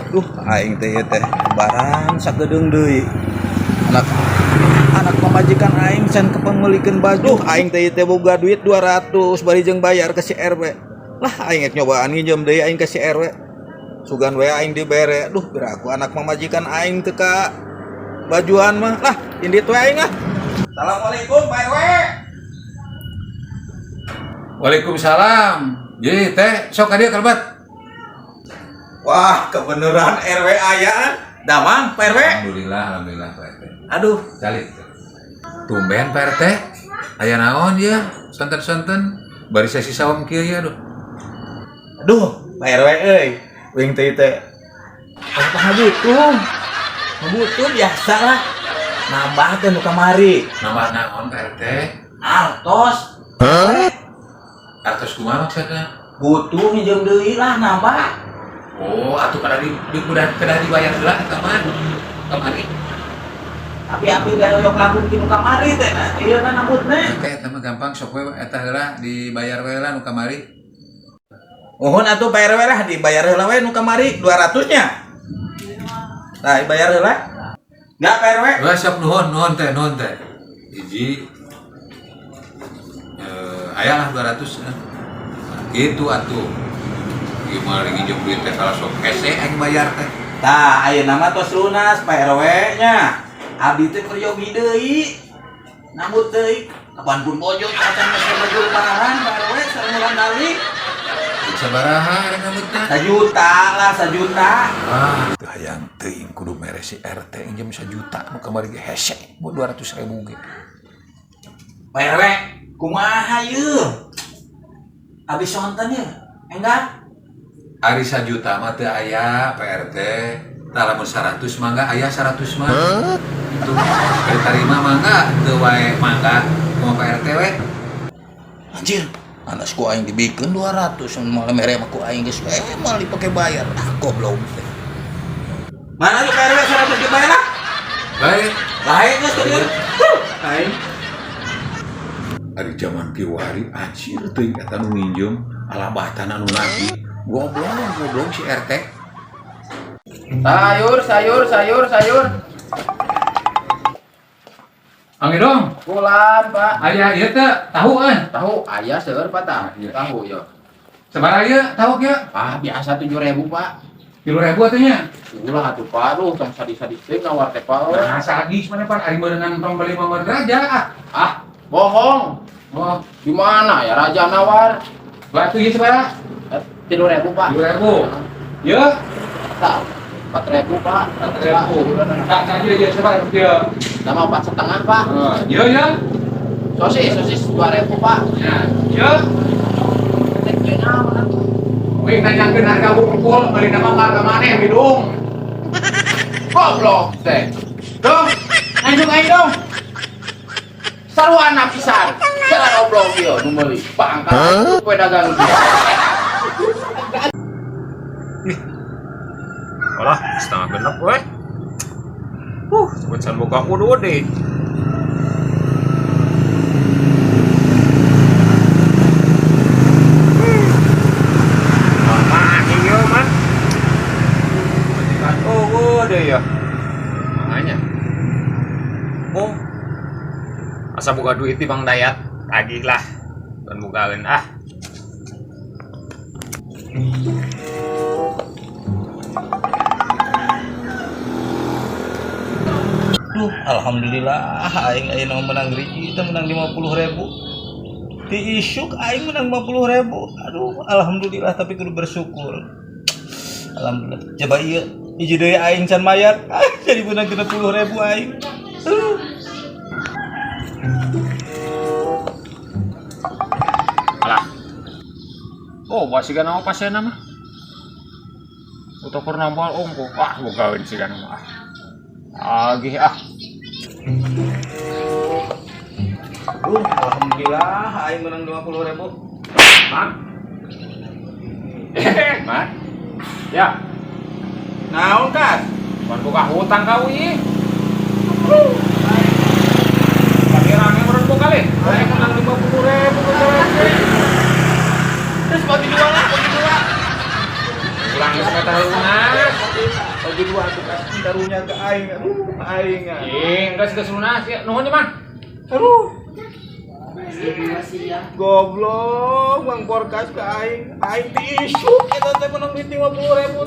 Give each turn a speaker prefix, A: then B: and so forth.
A: Duh, aing teh ieu teh lebaran sakedeung deui. Anak anak pamajikan aing can kepengelikeun baju. Duh, aing teh ieu teh boga duit 200 bari jeung bayar ke si RW. Lah aing rek nyobaan nginjem deui aing ke si RW. Sugan we aing dibere. Duh, piraku anak pamajikan aing teu ka bajuan mah. Lah, indit we aing ah. Assalamualaikum Pak RW.
B: Waalaikumsalam. Jadi teh sok ka dieu kalbat.
A: Wah, kebeneran RW ayaan. Damang Pak RW.
B: Alhamdulillah, alhamdulillah Pak RT.
A: Aduh,
B: Calik. Tumben Pak RT. Aya naon ya? Sonten-sonten bari sesi sawam kieu ya aduh.
A: Aduh, Pak RW euy. Wing teh teh. Apa ngabutuh? Ngabutuh biasa lah. Nambah teh nu kamari.
B: Nambah naon Pak RT?
A: Artos.
B: Artos kumaha maksudna?
A: Butuh nginjem deui lah nambah.
B: Oh, atuh kada di kuda kada dibayar heula eta mah. Kamari.
A: Tapi api gak hoyong laku di nu kamari teh nah. Ieu na nambutna.
B: Teh eta mah gampang sok we eta heula dibayar we lah nu kamari.
A: Mohon atuh Pak RW lah dibayar heula we nu kamari 200 nya. Nah, dibayar heula. Enggak Pak RW?
B: Wah, sok nuhun, nuhun teh, nuhun teh. Hiji aya lah 200 eh. Gitu atuh. Gimana lagi nginjem duit teh kalau sok hese aing bayar teh.
A: Tah, ayeuna mah tos lunas Pak RW nya. Abdi teh peryogi deui. Nambut deui. Kapan pun bojo acan meser baju lebaran Pak RW sareng murangkalih.
B: Sabaraha rek nambutna?
A: Sajuta lah, sajuta.
B: Ah, teu hayang teuing kudu mere si RT nginjem 1 juta nu kamari ge hese buat 200 ribu ge.
A: Pak RW, kumaha yeuh? Abis sonten ya? Enggak?
B: Ari 1 juta mah teu aya Pak RT. Tah lamun 100 mangga aya 100 mah. Itu bari tarima mangga teu wae mangga kumaha Pak RT we.
A: Anjir, anas ku aing dibikeun 200 malah mere mah ku aing geus we moal dipake bayar. Ah, goblok teh. Mana tuh Pak RW 100 dibayar lah?
B: Baik.
A: Lain geus teu dieu. Huh, aing.
B: Ari zaman kiwari anjir teuing eta nu nginjem alabatan anu nagih. Goblok goblok si RT.
C: Sayur, sayur, sayur, sayur.
B: Angge dong.
C: Bulan, Pak.
B: Aya ieu teh tahu euy.
C: Tahu aya seueur, Pak, tah.
B: Iya.
C: Tahu ya.
B: Sabaraha ieu tahu kieu?
C: Ah, biasa 7.000, Pak.
B: 3.000 atuh nya.
C: Ulah atuh, Pak. Aduh, tong sadis-sadis teh nawar teh, Pak.
B: Nah, sadis mana pan ari meunangan tong beli mama raja ah.
C: Ah, bohong.
B: Oh,
C: Gimana ya raja nawar?
B: batu ieu sabaraha?
C: 3.000, Pak.
B: 3.000. Ieu
C: Tak, 4.000, Pak.
B: 4.000. Tak saja ieu sabaraha ieu?
C: Sama 4,5, Pak.
B: Heeh, ieu ya.
C: Sosis, sosis 2.000, Pak.
B: Ya, ieu. Wih, nanyakeun harga wungkul, beli nama harga maneh bidung.
C: Goblok teh. Dong, nganjuk aing dong. Sarwana pisan. Jalan oblong ieu nu meuli. Bangka kue dagang dia.
D: Walah, 5.30 weh. Cepet san buka kudu deh. Mama, iya man. Majikan oh deh ya. Makanya. Oh. Asa buka duit di Bang Dayat. Tagih lah. Dan bukain ah.
A: Duh, alhamdulillah aing ayeuna menang riji teh menang 50.000. Di isuk aing menang 50.000. Aduh, alhamdulillah tapi kudu bersyukur. Alhamdulillah. Coba ieu hiji deui aing can mayar. Ah, jadi menang 60.000 aing. Aduh.
D: Alah. Oh, buat siga nama pasien nama. Utokur nambal ongko. Wah, bukain siga nama. Agih ah.
A: Duh, alhamdulillah aing menang 50.000.
D: Man. Man. Ya,
A: Naon, Kas?
D: bukan buka hutang kau ih. Lagi rame meureun buka leh. Aing menang 50.000
A: Terus bagi dua lah, bagi dua.
D: Ulang geus meta lunas.
A: Bagi dua atuh, kasih karunya ke aing. Aduh, aing.
D: Ih, geus geus lunas ya. Nuhun ya, Mang.
A: Aduh,
C: Masih ya.
A: goblok, Bang Porkas ke aing. Aing ti isuk eta teh menang duit 50.000.